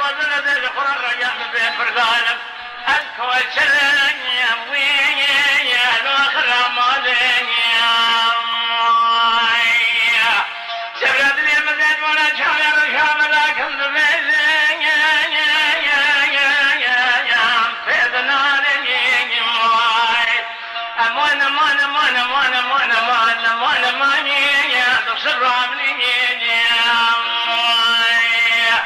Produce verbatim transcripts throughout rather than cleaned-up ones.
Zere de ji xwe re rêya min bê pirdalim. Ez koçerê wî yê, yê axira malê yê. Çevre dilê min zêd bûne çavê rişa min lakin dibêje, pê dinarê yê may. Aman, aman, aman, aman, aman, aman, aman, aman, ya, ya, ya, ya, ya, ya, ya.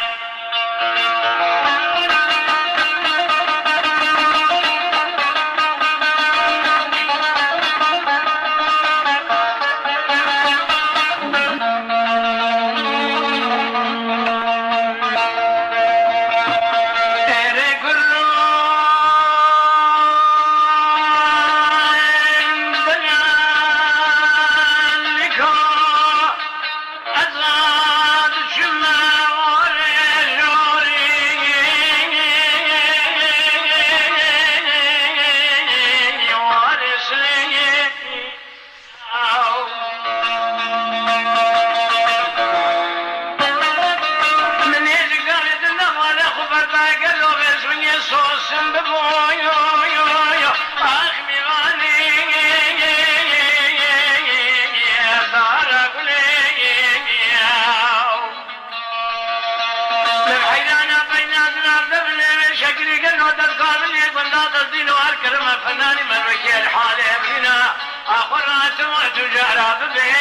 Min ê ji gavê din navale xwe berdaye gelo vê zûniyê sosin bibo, yo, yo, yo. Ax mîvanê, dara gulê, yo. Li heyrana beyna zina de bilê vê şekilî gelo dest kavilê gunda destî li war kirime fenanî me wekî el halê evlîna. Axwe ratim tu cara bibê,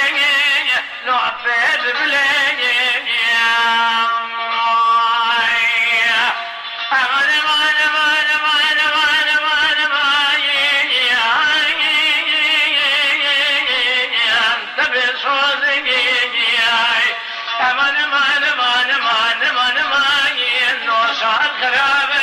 no pê dibilê. Aman, aman, aman, aman, aman, aman, aman. Te bê sozê. Aman, aman, aman, aman, aman, aman, no saet xirabe.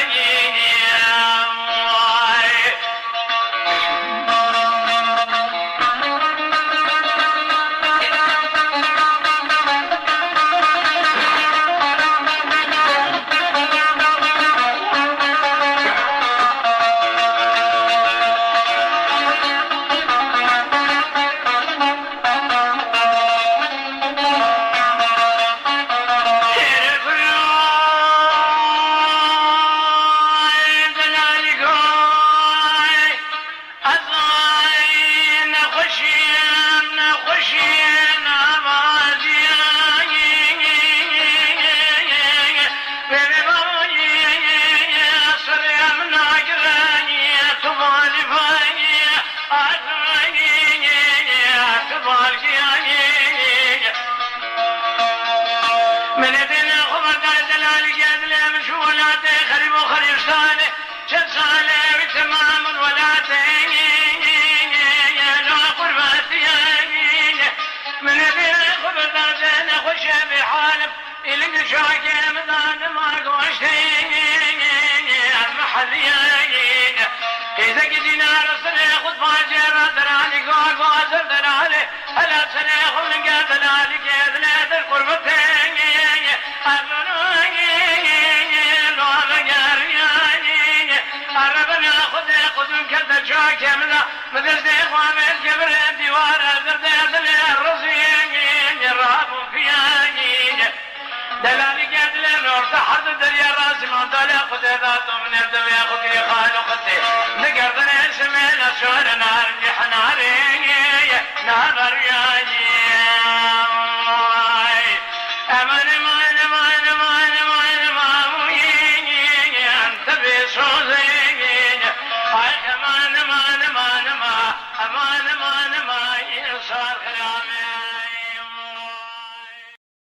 Ez ay nexweşiyê, nexweşiyê navaziyê. Bê bê bavayê, serê min nagireyê, tu balî vayê, ez vayê, tu balgiyayê. Min ê dêne xwe berdayê delalî gedilê min ji welatê xerîb û xerîbstanê. Çend sale wî temam min welatê, no qurbatiyê. Min ê dêne xwe berdayê nexweşe bê halim. Îling şakê min danima goştê, em heziyê. Qêzekî dînar serê xwe bacê ra deranî go go ser deranê. Hela serê xwe linge delalî kê dilê dil qurbetê. Erbenayê, lo vegeriyayê. Erebena xwe de qudun kerde çakê min de. Min destê xwe vêt kevire dîwar ez derdê dilê riziyê. Rabû piyayê. Delalî geldiler orta hard derya razî mandale xwe de dato min ev devê xwe girê xal û xitê. Digerdine şimê neşore nar mihnarê. Naveriyayê.